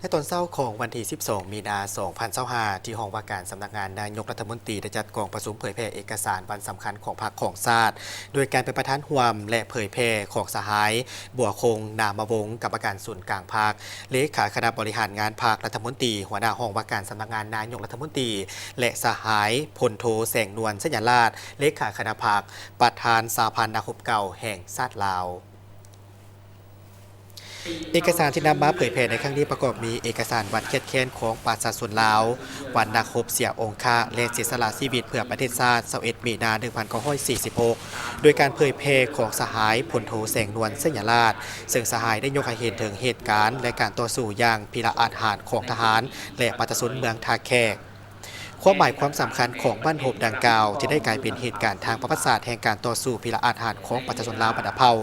ໃນຕອນເຊົ້າຂອງວັນທີສິບສອງ ມີນາ ສອງພັນຊາວຫ້າ ທີ່ຫ້ອງວ່າການສຳນັກງານນາຍົກລັດຖະມົນຕີ ໄດ້ຈັດກອງປະຊຸມເຜີຍແຜ່ເອກະສານວັນສຳຄັນຂອງພັກຂອງຊາດ ໂດຍການເປັນປະທານຮ່ວມ ແລະ ເຜີຍແຜ່ຂອງສະຫາຍ ບົວຄົງ ນາມະວົງ ກຳມະການສູນກາງພັກ, ເລຂາຄະນະບໍລິຫານງານພັກ, ລັດຖະມົນຕີ, ຫົວໜ້າຫ້ອງວ່າການສຳນັກງານນາຍົກລັດຖະມົນຕີ ແລະ ສະຫາຍ ພົນໂທ ແສງນວນ ໄຊຍະລາດ ເລຂາຄະນະພັກ, ປະທານສະຫະພັນນັກຮົບເກົ່າແຫ່ງຊາດລາວ. ເອກະສານທີ່ນຳມາເຜີຍແຜ່ໃນຄັ້ງນີ້ ປະກອບມີເອກະສານວັນຄຽດແຄ້ນຂອງປະຊາຊົນລາວ, ວັນນັກຮົບເສຍອົງຄະ ແລະ ເສຍສະຫຼະຊີວິດເພື່ອປະເທດຊາດ ຊາວເອັດ ມີນາ ໜຶ່ງພັນເກົ້າຮ້ອຍສີ່ສິບຫົກ ໂດຍການເຜີຍແຜ່ຂອງສະຫາຍ ພົນໂທ ແສງນວນ ໄຊຍະລາດ, ເຊິ່ງສະຫາຍໄດ້ຍົກໃຫ້ເຫັນເຖິງເຫດການ ແລະ ການຕໍ່ສູ້ຢ່າງພິລະອາດຫານຂອງທະຫານ ແລະ ປະຊາຊົນເມືອງທ່າແຂກ. ຄວາມໝາຍຄວາມສຳຄັນຂອງວັນຮົບດັ່ງກ່າວ ທີ່ໄດ້ກາຍເປັນເຫດການທາງປະຫວັດສາດແຫ່ງການຕໍ່ສູ້ພິລະອາດຫານຂອງປະຊາຊົນລາວບັນດາເຜົ່າ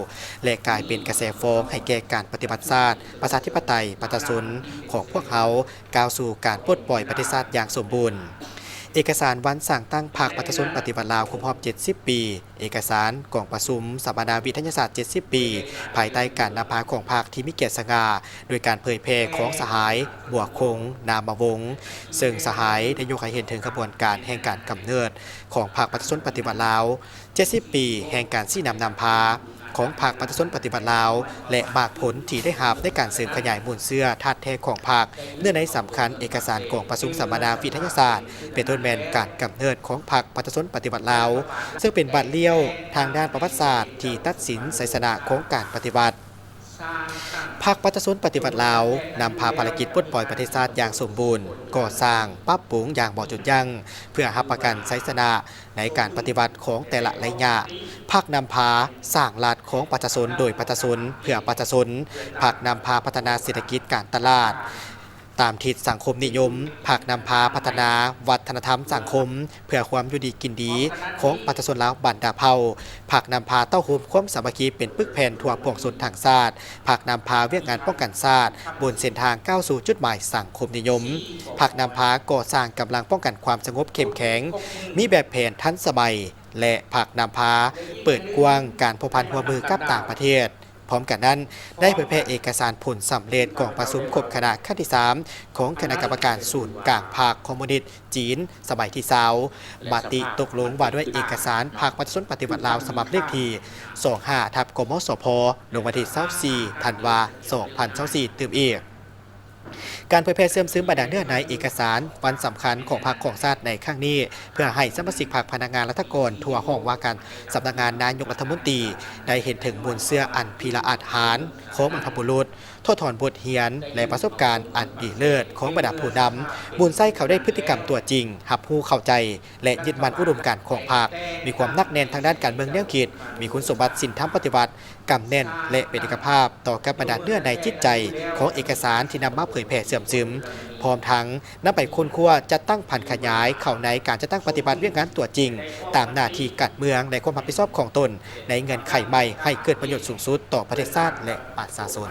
ແລະ ກາຍເປັນກະແສຟອງໃຫ້ແກ່ການປະຕິວັດຊາດ ປະຊາທິປະໄຕ ປະຊາຊົນຂອງພວກເຮົາ ກ້າວສູ່ການປົດປ່ອຍປະເທດຊາດຢ່າງສົມບູນ. ເອກະສານວັນສ້າງຕັ້ງພັກປະຊາຊົນປະຕິວັດລາວຄົບຮອບເຈັດສິບປີ, ເອກະສານກອງປະຊຸມສຳມະນາວິທະຍາສາດເຈັດສິບປີ ພາຍໃຕ້ການນຳພາຂອງພັກທີ່ມີກຽດສະຫງ່າ ໂດຍການເຜີຍແຜ່ຂອງສະຫາຍ ບົວຄົງ ນາມະວົງ ເຊິ່ງສະຫາຍໄດ້ຍົກໃຫ້ເຫັນເຖິງຂະບວນການແຫ່ງການກຳເນີດຂອງພັກປະຊາຊົນປະຕິວັດລາວ ເຈັດສິບປີແຫ່ງການຊີ້ນຳນຳພາຂອງພັກປະຊາຊົນປະຕິວັດລາວ ແລະ ໝາກຜົນທີ່ໄດ້ຮັບໃນການເສີມຂະຫຍາຍມູນເຊື້ອທາດແທ້ຂອງພັກ, ເນື້ອໃນສຳຄັນເອກະສານກອງປະຊຸມສຳມະນາວິທະຍາສາດ ເປັນຕົ້ນແມ່ນການກຳເນີດຂອງພັກປະຊາຊົນປະຕິວັດລາວ ເຊິ່ງເປັນບາດລ້ຽວທາງດ້ານປະຫວັດສາດທີ່ຕັດສິນໄຊຊະນະຂອງການປະຕິວັດ. ພັກປະຊາຊົນປະຕິວັດລາວ ນຳພາພາລະກິດປົດປ່ອຍປະເທດຊາດຢ່າງສົມບູນ, ກໍ່ສ້າງ, ປັບປຸງຢ່າງບໍ່ຢຸດຢັ້ງ ເພື່ອຮັບປະກັນໄຊຊະນະໃນການປະຕິວັດຂອງແຕ່ລະໄລຍະ. ພັກນຳພາສ້າງລັດຂອງປະຊາຊົນໂດຍປະຊາຊົນເພື່ອປະຊາຊົນ. ພັກນຳພາພັດທະນາເສດຖະກິດການຕະຫຼາດ ຕາມທິດສັງຄົມນິຍົມ, ພັກນຳພາພັດທະນາວັດທະນະທຳສັງຄົມ ເພື່ອຄວາມຢູ່ດີກິນດີຂອງປະຊາຊົນລາວບັນດາເຜົ່າ, ພັກນຳພາເຕົ້າໂຮມຄວາມສາມັກຄີເປັນປຶກແຜ່ນທົ່ວປວງຊົນທັງຊາດ, ພັກນຳພາວຽກງານປ້ອງກັນຊາດ ບົນເສັ້ນທາງກ້າວສູ່ຈຸດໝາຍສັງຄົມນິຍົມ, ພັກນຳພາກໍ່ສ້າງກຳລັງປ້ອງກັນຄວາມສະຫງົບເຂັ້ມແຂງ, ມີແບບແຜນທັນສະໄໝ ແລະ ພັກນຳພາເປີດກວ້າງການພົວພັນຮ່ວມມືກັບຕ່າງປະເທດ. ພ້ອມກັນນັ້ນ, ໄດ້ເຜີຍແຜ່ເອກະສານຜົນສຳເລັດກອງປະຊຸມຄົບຄະນະຄັ້ງທີສາມ ຂອງຄະນະກຳມະການສູນກາງພັກຄອມມູນິດຈີນສະໄໝທີຊາວ, ມະຕິຕົກລົງວ່າດ້ວຍເອກະສານພັກປະຊາຊົນປະຕິວັດລາວ ສະບັບເລກທີສອງຫ້າ ທັບ ກມສພ ລົງວັນທີຊາວສີ່ ທັນວາ ສອງພັນຊາວສີ່ ຕື່ມອີກ. ການເຜີຍແຜ່ເຊື່ອມຊຶມບັນດາເນື້ອໃນເອກະສານວັນສຳຄັນຂອງພັກຂອງຊາດໃນຄັ້ງນີ້ ເພື່ອໃຫ້ສະມາຊິກພັກ, ພະນັກງານ, ລັດຖະກອນທົ່ວຫ້ອງວ່າການສຳນັກງານນາຍົກລັດຖະມົນຕີ ໄດ້ເຫັນເຖິງມູນເຊື້ອອັນພິລະອາດຫານຂອງບັນພະບຸລຸດ, ຖອດຖອນບົດຮຽນ ແລະ ປະສົບການອັນດີເລີດຂອງບັນດາຜູ້ນຳ, ມູນໃຊ້ເຂົາໄດ້ພຶດຕິກຳຕົວຈິງ, ຮັບຮູ້ເຂົ້າໃຈ ແລະ ຍຶດໝັ້ນອຸດົມການຂອງພັກ, ມີຄວາມໜັກແໜ້ນທາງດ້ານການເມືອງແນວຄິດ, ມີຄຸນສົມບັດສິນທຳປະຕິວັດ, ກຳແໜ້ນ ແລະ ເປັນເອກະພາບຕໍ່ກັບບັນດາເນື້ອໃນຈິດໃຈຂອງເອກະສານທີ່ນຳມາເຜີຍແຜ່ເຊື່ອມຊຶມ, ພ້ອມທັງນຳໄປຄົ້ນຄວ້າຈັດຕັ້ງຜັນຂະຫຍາຍເຂົ້າໃນການຈັດຕັ້ງປະຕິບັດວຽກງານຕົວຈິງ ຕາມໜ້າທີ່ການເມືອງ ແລະ ຄວາມຮັບຜິດຊອບຂອງຕົນໃນເງື່ອນໄຂໃໝ່ ໃຫ້ເກີດປະໂຫຍດສູງສຸດຕໍ່ປະເທດຊາດ ແລະ ປະຊາຊົນ.